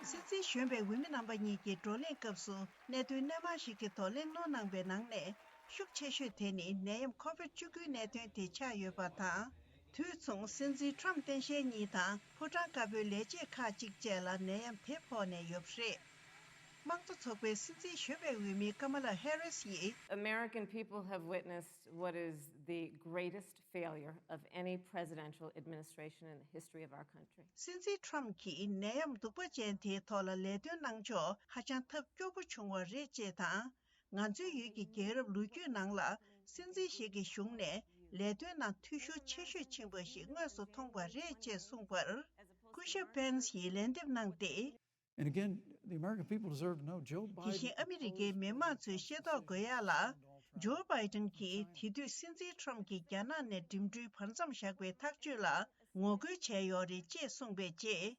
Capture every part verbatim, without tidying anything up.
སྲིད་འཛིན་གཞོན་པའི་འོས་མི་རྣམ་པ་གཉིས་ཀྱི་བགྲོ་གླེང་སྐབས་སུ་གནད་དོན་སྣ་མང་ཞིག་གི་ཐོག་གླེང་སློང་གནང་པའི་ནང་ནས་ཤུགས་ཆེ་ཤོས་དེ་ནི་ནད་ཡམས་ཁོ་བིད་བཅུ་དགུའི་གནད་དོན་དེ་ཆགས་ཡོད་པ་དང་། དུས་མཚུངས་སྲིད་འཛིན་ཁྲོམ་སྟངས་དཔྱལ་གཉིས་དང་ཕོ་བྲང་དཀར་པོའི་ལས་བྱེད་ཁག་ཅིག་བཅས་ལ་ནད་ཡམས་དེ་ཕོག་ནས་ཡོད་པ་རེད། དམངས་གཙོ་ཚོགས་པའི་སྲིད་འཛིན་གཞོན་པའི་འོས་མི་ཀ་མ་ལ་ཧེ་རིས་ཡིས། American people have witnessed what is the greatest failure of any presidential administration in the history of our country. སྲིད་འཛིན་ཁྲོམ་གྱིས་ནད་ཡམས་གདུག་པ་ཅན་དེའི་ཐོག་ལ་ལས་དོན་གནང་ཕྱོགས་ཧ་ཅང་ཐབས་སྐྱོ་པོ་བྱུང་བ་རེད་ཅེས་དང་། ང་ཚོའི་ཡུལ་གྱི་རྒྱལ་རབས་ལོ་རྒྱུས་ནང་ལ་སྲིད་འཛིན་ཞིག་གི་གཞུང་ནས་ལས་དོན་ནང་འཐུས་ཤོར་ཆེ་ཤོས་ཕྱིན་པ་ཞིག་དངོས་སུ་མཐོང་བ་རེད་ཅེས་གསུངས་པར། སྐུ་ཞབས་པེན་སི་ཡིས་ལན་འདེབས་གནང་སྟེ། And again, the American people deserve to know Joe དེ་Biden བཞིན་ཨ་མི་རི་ཀའི་མི་དམངས་ཚོས་ཤེས་རྟོགས་དགོས་ཡ་ལ། ཇོ་བྷའི་ཏིན་གྱིས་དེ་དུས་སྲིད་འཛིན་ཁྲོམ་གྱིས་རྒྱ་ནག་ནས་འགྲིམ་འགྲུལ་བར་མཚམས་བཞག་པའི་ཐག་གཅོད་ལ་ངོ་རྒོལ་བྱས་ཡོད་རེད་ཅེས་གསུངས་པའི་རྗེས།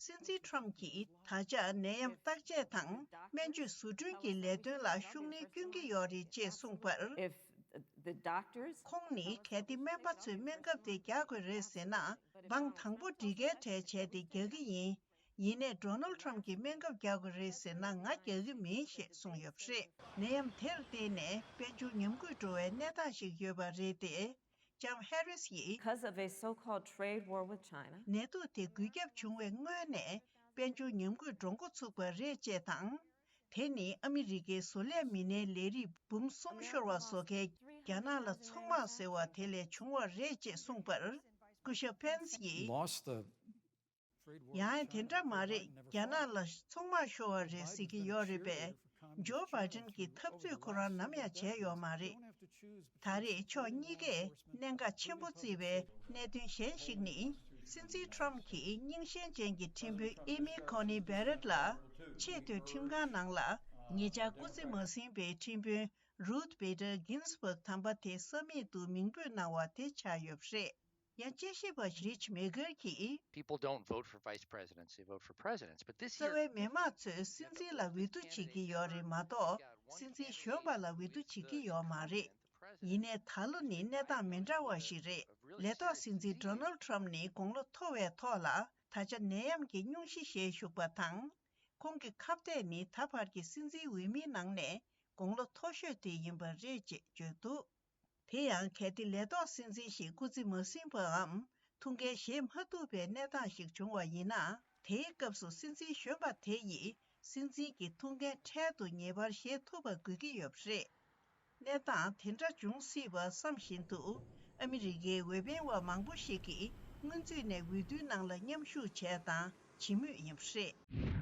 སྲིད་འཛིན་ཁྲོམ་གྱིས་ད་ཆ་ནད་ཡམས་བརྟག་དཔྱད་དང་སྨན་བཅོས་བཟོ་སྐྲུན་གྱི་ལས་དོན་ལ་ཤུགས་སྣོན་སྐྱོན་གྱི་ཡོད་རེད་ཅེས་གསུངས་པར། If the doctors ཁོང་ནི་གལ་ཏེ་སྨན་པ་ཚོས་སྨན་ཁབ་དེ་རྒྱག་དགོས་རེད་ཟེར་ན། འབངས་དང་པོ་སྒྲིག་འགལ་གྲལ་བྱས་ཏེ་རྒྱག་གི་ཡིན། ཡིན་ནའི་ཌོ་ནལ་ཁྲམ་གྱིས་སྨན་ཁབ་རྒྱག་དགོས་རེད་ཟེར་ན་ང་རྒྱག་གི་མིན་ཞེས་གསུངས་ཡོད་པ་རེད། ནད་ཡམས་དེར་བརྟེན་ནས་དཔལ་འབྱོར་ཉམས་རྒུད་འགྲོ་བའི་གནས་སྟངས་ཤིག་ཡོད་པ་རེད་དེ། ལྕམ་ཧེ་རིས་ཡིས། Because of a so-called trade war with China, ནད་དུག་དེ་འགོས་ཁྱབ་བྱུང་བའི་སྔོན་ནས་དཔལ་འབྱོར་ཉམས་རྒུད་འགྲོ་འགོ་ཚུགས་པ་རེད་ཅེས་དང་། དེ་ནི་ཨ་མི་རི་ཀའི་བཟོ་ལས་མི་སྣའི་ལས་རིགས་འབུམ་གསུམ་ཤོར་བ་བཟོ་མཁན་རྒྱ་ནག་ལ་ཚོང་དམག་ཟེར་བ་དེ་ལས་བྱུང་བ་རེད་ཅེས་གསུངས་པར། སྐུ་ཞབས་པེན་སི་ཡིས། Lost the trade war ཡང་དེ་འདྲ་མ་རེད། རྒྱ་ནག་ལ་ཚོང་དམག་ཤོར་བ་རེད་ཟེར་གྱི་ཡོད་རེད་པས། ཇོ་བྷའི་ཏིན་གྱི་འཐབ་རྩོད་ཁོ་རང་ནམ་ཡང་བྱས་ཡོད་མ་རེད། ད་རེས་ཕྱོགས་གཉིས་ཀས་གནད་འགག་ཆེན་པོ་བརྩིས་པའི་གནད་དོན་གཞན་ཞིག་ནི། སྲིད་འཛིན་ཁྲོམ་གྱིས་རྙིང་ཞེན་ཅན་གྱི་ཁྲིམས་དཔོན་ཨེ་མི་ཁོ་ནི་བེ་རེད་ལ་ཆེས་མཐོའི་ཁྲིམས་ཁང་ནང་ལ་ཉེ་ཆར་སྐུ་ཚེ་མ་ཟིན་པའི་ཁྲིམས་དཔོན་རུད་བེ་ཏར་གིན་སི་བྷག་དམ་པ་དེ་ས་མིག་ཏུ་མིང་འབོད་གནང་བ་དེ་ཆགས་ཡོད་པ་རེད། ཡང་དཔྱད་ཞིབ་པ་རིཆ་མེ་གྷར་གྱིས། People don't vote for vice presidents, they vote for presidents. But this རྩ་year བའི་མི་དམངས་ཚོས་སྲིད་འཛིན་ལ་འོས་བསྡུ་བྱེད་ཀྱི་ཡོད་རེད་མ་གཏོགས། སྲིད་འཛིན་གཞོན་པ་ལ་འོས་བསྡུ་བྱེད་ཀྱི་ཡོད་མ་རེད། ཡིན་ནའི་ད་ལོ་ནི་གནས་སྟངས་མི་འདྲ་བ་ཞིག་རེད། ལས་ཐོག་སྲིད་འཛིན་ཌོ་ནལ་ཁྲམ་ནི་དགུང་ལོ་མཐོ་བའི་ཐོག་ལ་ད་ཆ་ནད་ཡམས་ཀྱི་སྙུང་གཞི་བཞེས་བཞུགས་པ་དང་། ཁོང་གི་ཁ་གཏད་ནི་ད་བར་གྱི་སྲིད་འཛིན་འོས་མིའི་ནང་ནས་དགུང་ལོ་མཐོ་ཤོས་དེ་ཡིན་པ་རེད་ཅེས་བརྗོད་འདུག་དེ་ཡང་གལ་ཏེ་ལས་ཐོག་སྲིད་འཛིན་ཞིག་སྐུ་ཚེ་མ་ཟིན་པའམ་ཐུགས་འགན་བཞེས་མ་ཐུབ་པའི་གནས་སྟངས་ཤིག་བྱུང་བ་ཡིན་ན། དེའི་སྐབས་སུ་སྲིད་འཛིན་གཞོན་པ་དེ་ཡིས་སྲིད་འཛིན་གྱི་ཐུགས་འགན་འཕྲལ་དུ་ངེས་པར་བཞེས་ཐུབ་པ་དགོས་ཀྱི་ཡོད་པ་རེད། གནས་སྟངས་དེ་འདྲ་འབྱུང་སྲིད་པ་བསམ་བཞིན་དུ། ཨ་མི་རི་ཀའི་འོས་འཕེན་པ་མང་པོ་ཞིག་གིས་སྔོན་ཚུད་ནས་འོས་བསྡུའི་ནང་ལ་མཉམ་ཞུགས་བྱས་དང་བྱེད་མུས་ཡིན་པ་རེད།